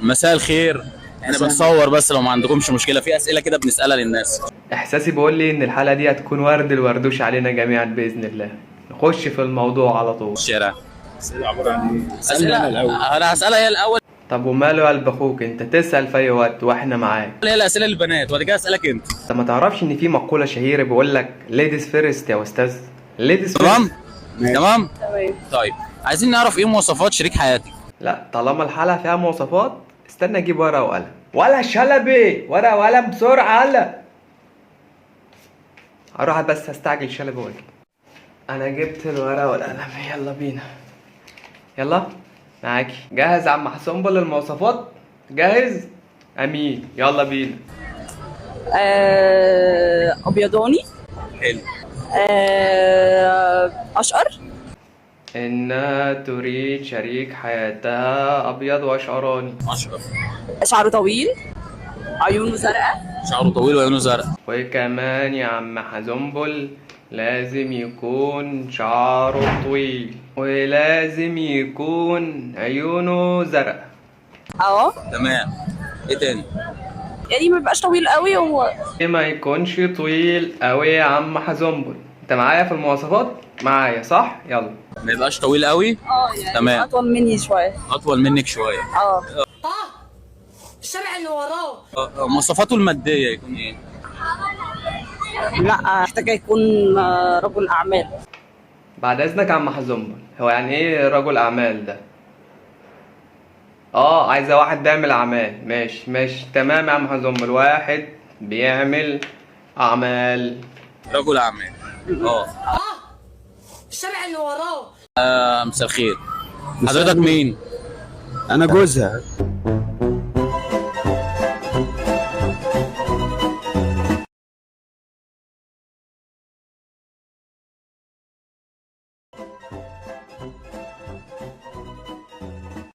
مساء الخير. احنا بنصور بس لو ما عندكمش مشكلة في اسئلة كده بنسالها للناس. احساسي بيقول لي ان الحلقة دي هتكون ورد الوردوش علينا جميعا باذن الله. نخش في الموضوع على طول. الشارع. اسئلة عبارة عن ايه؟ اسالني اسئله. انا الاول. انا هسالها هي الاول. طب وماله يا قلب اخوك، انت تسال في اي وقت واحنا معاك. هي الاسئلة للبنات وبعد كده اسالك انت. انت ما تعرفش ان في مقولة شهيرة بيقول لك ladies first يا استاذ؟ ladies تمام. first. ماشي. تمام. تمام. طيب، عايزين نعرف ايه مواصفات شريك حياتك؟ لا طالما الحلقة فيها مواصفات استنى اجيب ورقة وقلم. ولا شلبي، ورقة وقلم بسرعه، يلا. هروح بس استعجل شلبي واجي. انا جبت الورقة والقلم، يلا بينا. يلا معاكي. جاهز يا عم حسنبل للمواصفات؟ جاهز؟ امين، يلا بينا. ابيضاني. حلو. اشقر. انها تريد شريك حياتها ابيض واشقراني. اشرف. شعره طويل، عيونه زرقاء. شعره طويل وعيونه زرقاء. وكمان يا عم حزنبل لازم يكون شعره طويل ولازم يكون عيونه زرقاء. اه. تمام، ايه تاني؟ يعني ما بيبقاش طويل قوي و... ما يكونش طويل قوي يا عم حزنبل. انت معايا في المواصفات؟ معايا صح؟ يلا. ما يبقاش طويل قوي. اه يعني تمام. اطول مني شويه. اطول منك شويه. اه. الشارع اللي وراه. مواصفاته المادية يكون ايه؟ لا، محتاجه يكون رجل اعمال. بعد اذنك يا عم حزنبل، هو يعني ايه رجل اعمال ده؟ اه عايزه واحد بيعمل اعمال. ماشي ماشي تمام يا عم حزنبل، واحد بيعمل اعمال. رجل اعمال. اه. الشارع اللي وراه. مساء الخير. حضرتك مين؟ انا جوزها.